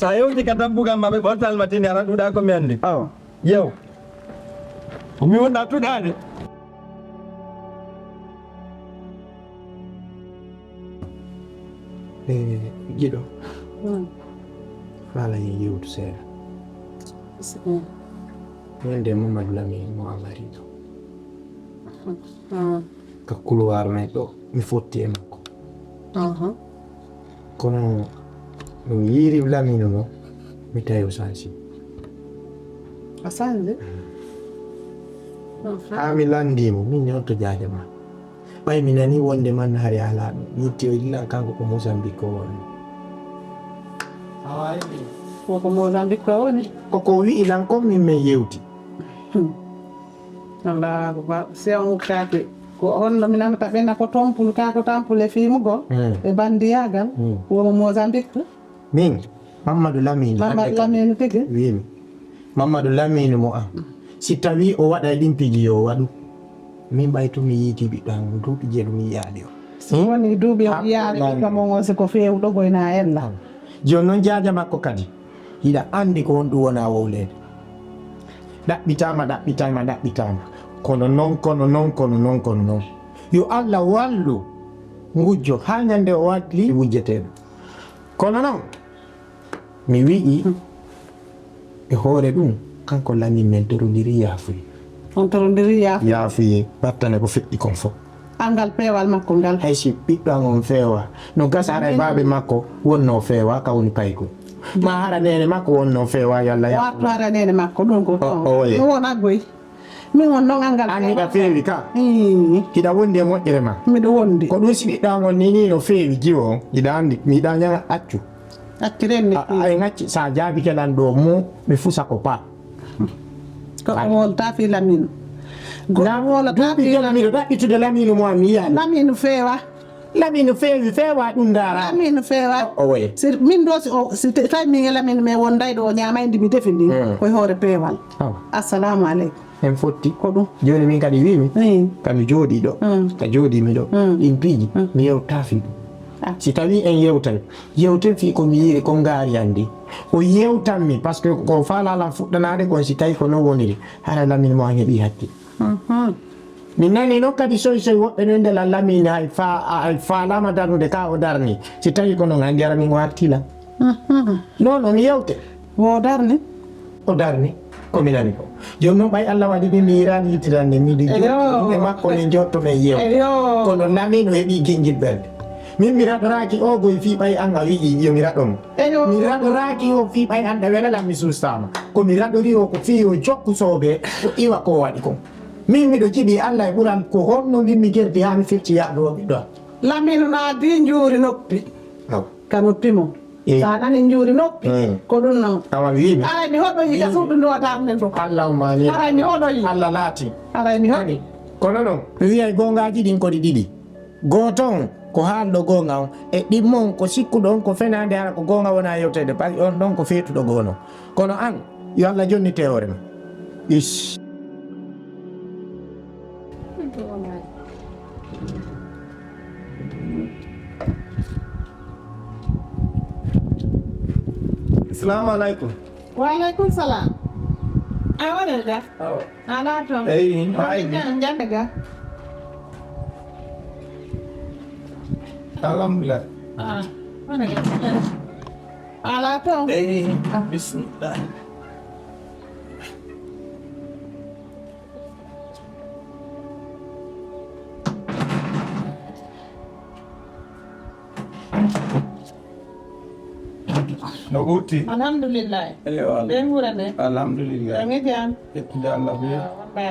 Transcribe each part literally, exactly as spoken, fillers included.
So a yewti ka dambugal maɓɓe, ɓortal ma tini, ara ɗuuɗa ko mi anndi. Awa. Yew. Ko mi wonɗa tuɗaade. E giɗo. Faala en yewtu seeɗa. Wonde Mamadou Lamine mo a mari ɗo. Ka couloir men ɗo, mi fotti e makko. Kono no mi yiiri Lamine no, mi tawi o sansi. A sansi? Haa mi lanndii mo, min yonto jaade ma. Ɓay mi nanii wonde man hari alaa ɗum. Mi yetti o yiɗi lan kanko ko Mozambique o woni. Ko ko Mozambique o woni? Ko ko wi'i lan kon min men yewti. Allahu akbar. Si on ukkaki. Ko on no mi nanata ɓe na ko tompul ka ko tampule fimugol. E bandiyaagal. Womo Mozambique. Min, Mamadou Lamine. Mamadou Lamine tigi? Wiimi. Mamadou Lamine mo am. Si tawi o waɗa e ɗin piiji yo o waɗu. Min ɓay to mi yiiti ɓiɗɗo am duuɓi jeeɗu mi yiyaali o. Si woni duuɓi o yiyaali ɓiɗɗo mon o si ko feewɗo goyna ella. Jooni noon jaaja makko kadi. Hiɗa anndi ko honɗum wona wowleede. Ɗaɓɓitaama, ɗaɓɓitaama, ɗaɓɓitaama. Kono noon, kono noon, kono noon, kono noon. Yo Allah wallu ngujjo haa ñande o walli wujjeteeɗo. Kono noon, mi wi'i e hoore ɗum, kanko Lamin men torondiri yaafuye. On torondiri yaafuye? Yaafuye, battane ko feƴƴi kon fof. Angal peewal makko ngal. Hay si ɓiɗɗo am on feewa, no gasa hara e baaɓe makko wonno feewa ka woni payko. Ma hara neene makko wonno feewa, yalla ya. Wattu hara neene makko ɗum ko o, o, oye. No wona goy. Min on noon angal. An hiɗa feewi ka? Ii. Hiɗa wondi e moƴƴere ma? Miɗo wondi. Ko ɗum si ɓiɗɗo am on ni, ni no feewi jiwo on, hiɗa anndi, mi hiɗa ñaŋa accu. Accu renni. A, ay ŋacci, sa jaabike lan ɗo mo, mi fusa ko pa. Ko ɗum won tafi Lamine. Goɗɗo wala duuɓi tafi jomi Lamine. Miɗo ɗaɓɓitude Lamine mo am yiyaani. Lamine feewa. Lamine feewi, feewa ɗum ndaara. Lamine feewa. O, o woye. Si min ɗo si o, si te-, tawi min e Lamine men wonday ɗo o ñaamay ndi mi defi ndi. Mm. Koye hoore peewal. Awa. Assalamu aleykum. En fotti. Ko ɗum. Jooni min kadi wiimi, mm, ka mi jooɗii ɗo, mm, ka jooɗii mi ɗo, mm, ɗin piiji, mm, mi yewta fii ɗum. Ah. Si tawii en yewtay, yewten fii ko mi yiiri, ko ngaari anndi. O yewtan mi, parce que ko faalaa lan fuɗɗanaade kon, si tawii ko non woniri, hara Lamine mo an heɓii hakkil. Mhm. Mi nanii non kadi soy soy woɓɓe no nde lan Lamine hay fa-, hay faalaama darnude ka o darni. Si tawii ko non anndi hara min o artii lan. Mhm. Non, non, mi yewte. Wo o darni? O darni, ko mi nani ko. Jooni noon, ɓay Allah waɗi min mi yiɗaani yittirande, miɗo jooɗi e makko, min jotto men yeew. Eyo. Kono Lamine o heɓii ginjil ɓernde. Min mi raɗoraaki o goy fii ɓay an a wi'i yo mi raɗo mo. Eyo. Mi raɗoraaki o fii ɓay an ɗa wela lan mi suustaama. Ko mi raɗori o ko fii yo jokku soobee, o iwa ko o waɗi kon. Min miɗo jiɗi Allah e ɓural ko honno min mi gerdi haa mi firti yaadu o ɓiɗɗo am. Lamine no addi njuuri noppi. Aw. Ka noppi mum. Eh. Sa nani njuuri noppi, eh, ko ɗum noon. Awa, mi wiimi. Aray mi hoɗoyi ka suudu ndu o darnen ɗum. Allahumma amin. Aray mi hoɗoyi. Allah laati. Aray mi hoɗi. Kono noon, mi wiyay goongaaji ɗin ko ɗi ɗiɗi. Gooto on, ko haalɗo goonga on. E ɗimmo on, ko sikkuɗo on, ko fenaande, hara ko goonga wona yewteede. Bari on ɗon ko feetuɗo goono. Kono an, yo Allah jonnite hoore ma. Ish. Assalamu alaikum. Wa alaikum salam. A waɗa ga? Awa. Ala toon. Eyi, no ayni? Jam, jam ga. Alhamdulillah. Ah, waɗa ga. Ala toon. Eyi, ah, bismillah. No ɓurti? Alhamdulillah. Eyo, Allah. Ɓe nguura nde? Alhamdulillah. Ɓe ngi jam? Yettude Allah be. Ah, wonɓe.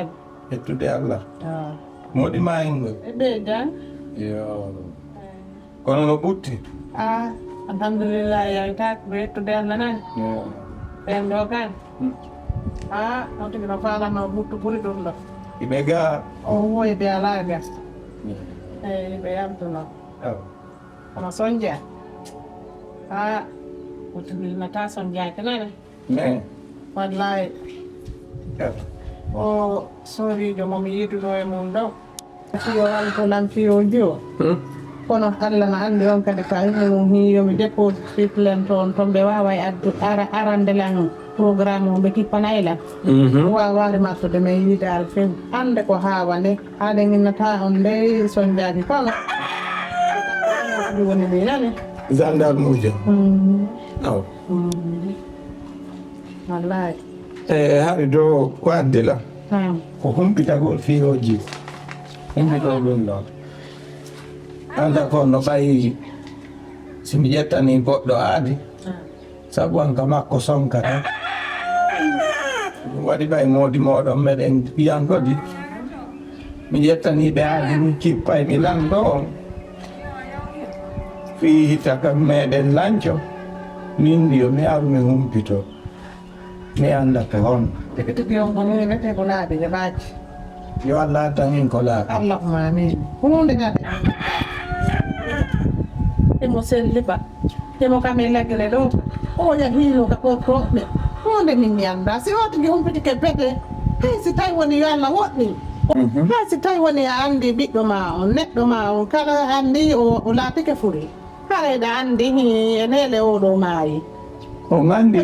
Yettude Allah. Ah. Moɗi ma en ɗo? E ɓe jam? Yo. Kono no ɓurti? Ah, alhamdulillah, yaltaaki ko yettude Allah nan. Yo. Ɓen ɗo kan? Hmm. Ah, on tigi no faalano ɓurtu ɓuri ɗum ɗo. Iɓe ga? O wo iɓe alaa ga. Hmm. Eyi, iɓe yaltuno. Awa. Kono sonja. Ah, on tigi nata sonjaaki nane. Min. Wallahi. Yo. O soriijo mo mi yiduno e mum ɗo. Fiyo alko lan fiyo jiwo. Hmm? Kono Allah na anndi on kadi, ka yimɓe mum hin, yo mi dépose plainte on toon, ɓe waaway addu-, ara-, arande lan programme o, ɓe kippanay lan. Mhm. Waawaade martude, mais yiidaal few. Annde ko haawa nde, haaɗe nginnata on ndey sonjaaki kono. Ɗum woni mi nani. Gendarme ujo. Mm. Aw. Mm. Wallaay. E hari do ko addi la. Hmm. Ko humpitagol fii o jiwo. Humpitagol ɗum ɗon. Anda ko no ɓayi si mi ƴettani goɗɗo aadi. Hmm. Sabu an ka makko sonka tan. Ɗum waɗi ɓay moodi mooɗon meɗen piyankodi. Mi ƴettani ɓe aadi mi kippay mi lanɗo on. Fii hita ka meɗen lanco. Min yo mi aru mi humpito. Mi annda ko honno. Tigi tigi on ko nii wiyetee ko laabi e baaji. Yo Allah tan en ko laaɓi. Allahumma amin. Huunde ñande. Emo selli ba. Emo kam e leggere ɗo. O yahiino ka ɓortooɓe. Huunde min mi annda. Si o tigi humpitike bete. Hay si tawi woni yo Allah woɗɗin. Mhm. Hay si tawi woni a anndi ɓiɗɗo ma on, neɗɗo ma on, kala anndi o, o laatike furi. Haray ɗa anndi, hii, e neele oo ɗoo maayi. On anndi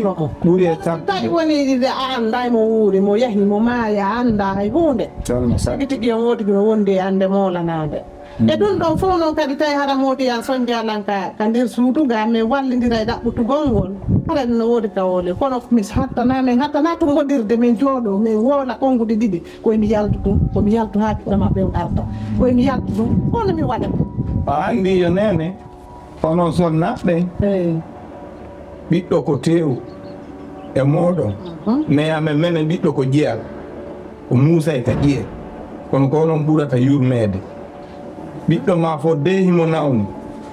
ko ɓuri e sappo. Tawi woni a annday mo wuuri, mo yahi, mo maayi, a anndaa hay huunde. Tigi tigi on woodi no wondi e annde moolanaande. Mm. E ɗum ɗon fof noon kadi tawi hara moodi an sonja lan ka, ka nder suudu ga, min wallindira e ɗaɓɓutugol ngol. Hara no woodi ka wole. Kono min hattana, min hattana tumbondirde, min jooɗo, min woola konnguɗi ɗiɗi. Ko mi yaltu ɗum, ko mi yaltu haa ɓiɗɗo maɓɓe on arta. Ko mi yaltu ɗum, kono mi waɗa. A anndi yo neene, onon sonnaaɓe ɓen. Eey. Ɓiɗɗo ko teewu e mooɗon. Mhm. Mais amen menen ɓiɗɗo ko jiyal. Ko muusay ka ƴiye. Kono ko onon ɓurata yurmeede. Ɓiɗɗo ma fof de himo nawni.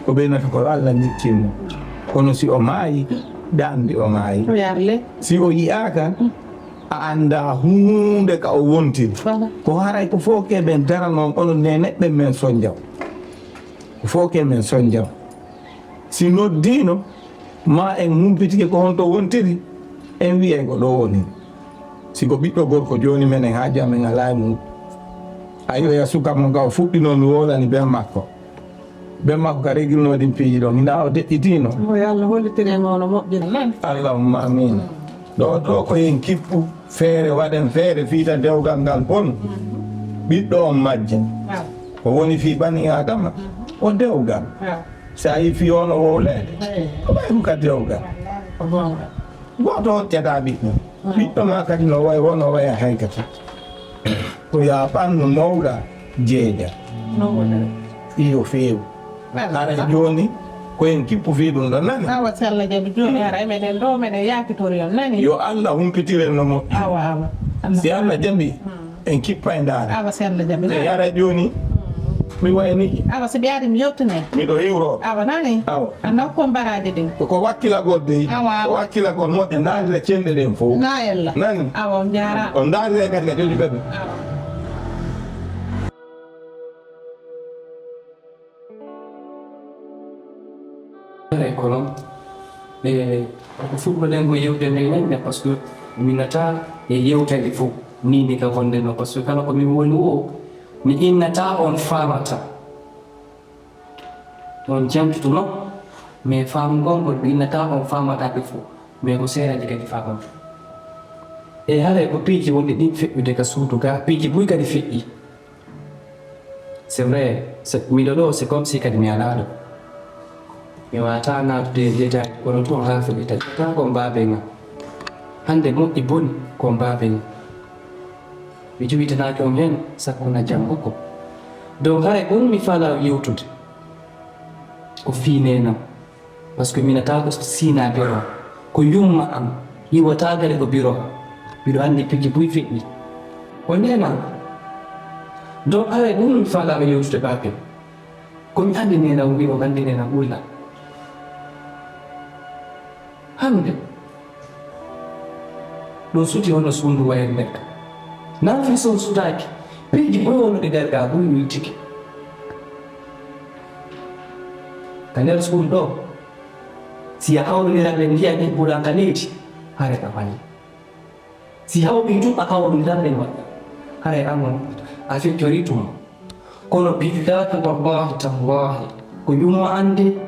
Ko ɓeynata ko Allah nittii mo. Kono si o maayi, ɗa anndi o maayi. O yarle. Si o yi'aaka, a anndaa huunde ka o wontiri. Voilà. Ko haray ko fof ke ɓen daranoon, onon neneɓɓe men sonjaw. Ko fof ke men sonjaw. Si noddiino, ma en humpitike ko honto wontiri, en wi'ay ko ɗo woni. Si ko ɓiɗɗo gorko jooni menen haaju amen alaa e mum. Ayo ya suka mo nga o fuɗɗinoo mi wolani ben makko. Ben makko ka regilnoo ɗin piiji ɗon, hinaa o deƴƴitiino. Mo yo Allah hollitire mo no moƴƴira. Allahumma amin. Ɗo, ɗo ko en kippu feere, waɗen feere fiita dewgal ngal bon. Ɓiɗɗo on majja. Waaw. Ko woni fii bani Aadama, ko dewgal. Waaw. Si a yii fii ono wowleede, ko ɓay ɗum ka dewgal. Ko goonga. Gooto hoccataa ɓiɗɗo. Ɓiɗɗo maa kadi no way, wono waya haykata. Ko yaa ɓannu mawɗa jeeja. Iyo feewi. Hara jooni, ko en kippu fii ɗum ɗo nani. Awa, si Allah jaɓi jooni, hara meɗen ɗo, meɗen yaakitori on nani. Yo Allah humpitire no moƴƴi. Awa, awa. Si Allah jaɓi, en kippa e ndaara. Awa, si Allah jaɓi. E hara jooni, mi wayni. Awa, si ɓe ari mi yottinay. Miɗo hiwro. Awa, nani. Awa. A nokku on baraaji ɗin. Ko wakkilagol dey. Awa, awa. Ko wakkilagol moƴƴa, ndaarira cenɗe ɗen fof. Na ella. Nani. Awa, on jaaraama. On ndaarira kadi ka jooni ɓe. Awa. Eey, kono, e, ko fuɗɗoɗen ko yewtere nde ñande, par ce que mi nata e yewtere fof, ni ni ka wonde no, par ce que kala ko min woni o, mi innata on faamata. On jantutuno, mais faamugol ngol mi innata on faamata ɓe fof, mais ko seeɗa ɗi kadi faamata. E haray ko piiji wonɗi ɗin feƴƴude ka suudu ga, piiji buy kadi feƴƴi. C'est vrai, c'est, miɗo ɗo, c'est comme si kadi mi alaa ɗo. Mi waata naatude e détail, kono tun haa foti taƴata ko mbaabe nga. Hannde moƴƴi boni ko mbaabe nga. Mi jowitanaaki on heen, sakko na janngo ko. Donc, haray ko mi faalaa yewtude, ko fii neenam. Par ce que mi nata ko Sina biro, ko yumma am, iwata gare ko biro. Miɗo anndi piiji buy feƴƴi. Ko neenam. Donc, haray ɗum mi faalaama yewtude baabel. Ko mi anndi neenam, miɗo anndi neenam ulla. Hannde, ɗum suti hono suundu wayre ndekka. Nan fii son sutaaki, piiji buy wonude nder ga buy wiltike. Ka nder suudu ɗo, si a hawriniran e ndiyan e buran ka leydi, hare ka fani. Si hawri tun a hawriniran e waɗa, hare an on a feccorii tuma. Kono billahi wallahi tallahi ko yumma annde.